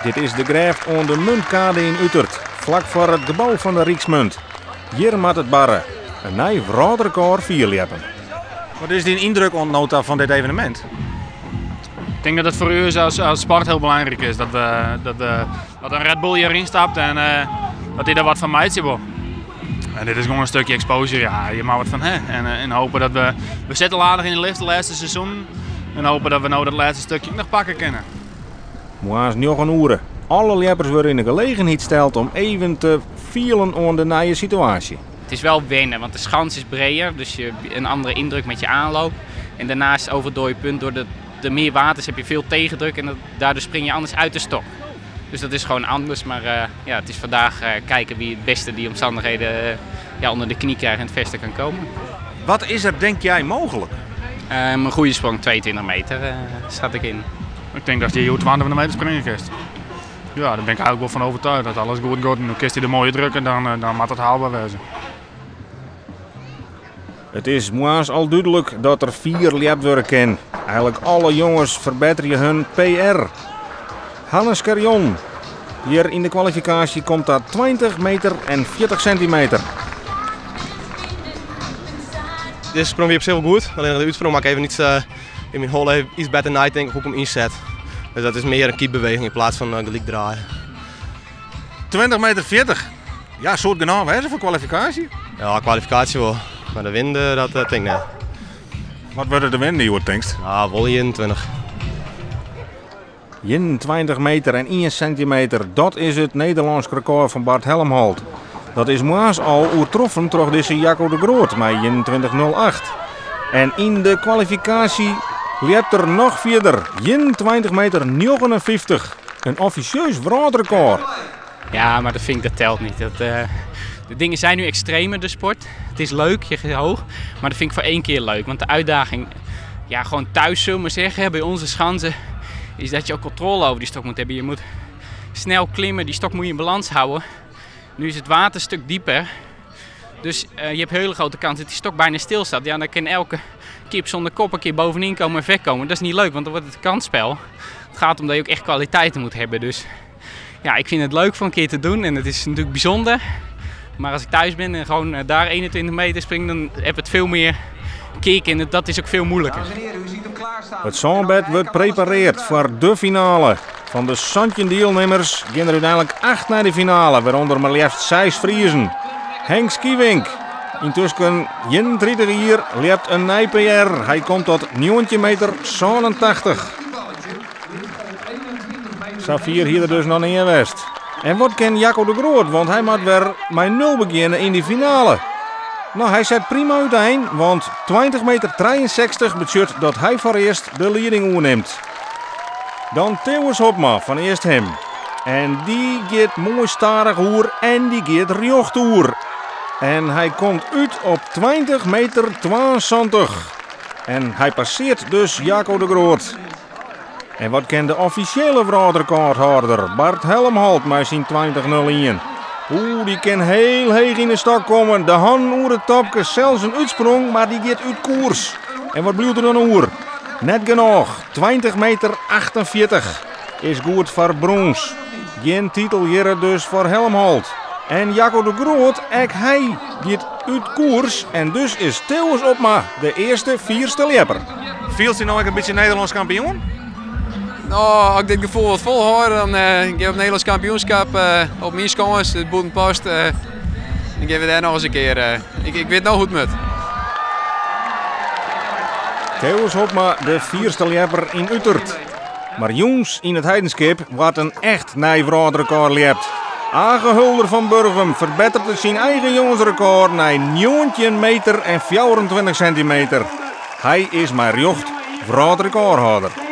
Dit is de grêft oan de Muntkade yn Utert, flak foar it gebou fan de Ryksmunt. Hjir moat it barre, in nij wrâldrekôr fierljeppen. Wat is dyn yndruk oant no ta fan dit evenemint? Ik tink dat it foar ús as sport hiel belangryk is dat we dat we dat in Red Bull hjir ynstapt en dat dy der wat fan meitsje wol. En dit is gewoan in stikje exposure, ja, hjir moatte we wat fan ha. En, en hope dat we, we sitte al aardich yn de lift de lêste seizoenen en hope dat we no dat lêste stikje ek noch pakke kinne. Moarns njoggen oere. Alle ljeppers wurde yn de gelegenheid steld om even te fielen oan de nije situaasje. Het is wel wennen, want de schans is breder, dus je hebt een andere indruk met je aanloop. En daarnaast over het dode punt, door de meer water is, heb je veel tegendruk en daardoor spring je anders uit de stok. Dus dat is gewoon anders, maar ja, het is vandaag kijken wie het beste die omstandigheden ja, onder de knie krijgt en het verste kan komen. Wat is er, denk jij, mooglik? Een goede sprong, 22 meter, schat ik in. Ik tink dat dy oer 20 meter springe kinst. Ja, dêr bin ik eigenlik wol fan oertsjûge dat alles goed giet. En dan kinst dy der moai útdrukke, dan moat it haalber wêze. It is moarns al dúdlik dat der fier ljept wurde kin. Eigenlik alle jonges ferbetterje hun PR. Hannes Scherjon, hjir yn de kwalifikaasje komt ta 20 meter en 40 sintimeter. Dizze sprong wie op sich wol goed, allinnich de útsprong moat ik even iets yn myn holle even iets better neitinke hoe't ik him ynset. Dus dat is mear in kypbeweging yn plaats fan gelyk draaie. 20 meter 40. Ja, soe it genôch wêze foar kwalifikaasje? Ja, kwalifikaasje wol. Mar de win, dat tink ik net. Wat wurdt de win hjoed, tinkst? Ja, wol 21. 21 meter en 1 sintimeter, dat is it Nederlânsk rekôr fan Bart Helmholt. Dat is moarns al oertroffen troch dizze Jacco de Groot mei 21,08. En yn de kwalifikaasje ljept er noch fierder, 21 meter 59. In offisjeus wrâldrekôr. Ja, maar dat vind ik, dat telt niet. De dingen zijn nu extremer, de sport. Het is leuk, je gaat hoog. Maar dat vind ik voor één keer leuk. Want de uitdaging, ja, gewoon thuis zullen we maar zeggen, bij onze schansen, is dat je ook controle over die stok moet hebben. Je moet snel klimmen, die stok moet je in balans houden. Nu is het water een stuk dieper. Dus je hebt een hele grote kans dat die stok bijna stilstaat. Ja, dan kan elke kip zonder kop een keer bovenin komen en wegkomen. Dat is niet leuk, want dan wordt het een kansspel. Het gaat om dat je ook echt kwaliteiten moet hebben. Dus ja, ik vind het leuk voor een keer te doen en het is natuurlijk bijzonder. Maar als ik thuis ben en gewoon daar 21 meter spring, dan heb het veel meer kick en dat is ook veel moeilijker. Dames en heren, u ziet hem klaarstaan. It sânbed wurdt preparearre foar de finale. Fan de 17 dielnimmers geane der úteinlik 8 nei de finale, wêrûnder mar leafst 6 Friezen. Henk Schievink, yntusken 31 jier, ljept in nij PR. Hy komt tot 19 meter 87. Safier hie er dus noch nea west. En wat kin Jacco de Groot, want hy moat wer mei 0 begjinne yn dy finale. No, hy set prima útein, want 20 meter 63 betsjut dat hy foarearst de lieding oernimt. Dan Thewis Hobma fan Easthim. En dy giet moai stadich oer en dy giet rjocht oer. En hy komt út op 20 meter 72. En hy passearret dus Jacco de Groot. En wat kin de offisjele wrâldrekôrhâlder Bart Helmholt mei syn 20.01? Oeh, dy kin hiel heech yn de stok komme. De hannen oer it topke, sels in útsprong, mar dy giet út koers. En wat bliuwt der dan oer? Net genôch. 20 meter 48 is goed foar brûns. Gjin titel hjir dus foar Helmholt. En Jacco de Groot, ek hy giet út koers. En dus is Thewis Hobma de earste fierste ljepper. Fielst dy no ek in bytsje Nederlânsk kampioen? No, as ik dit gefoel wat folhâld, dan gean we op Nederlânsk kampioenskip op myn skâns, it Bûtenpost. Dan gean we dêr noch ris in kear. Ik wit no hoe't it moat. Thewis Hobma, de fierste ljepper yn Utert. Mar jûns yn It Heidenskip waard in echt nij wrâldrekôr ljept. Age Hulder fan Burgum ferbetteret syn eigen jongesrekôr nei 19 meter en 24 sintimeter. Hy is mei rjocht wrâldrekôrhâlder.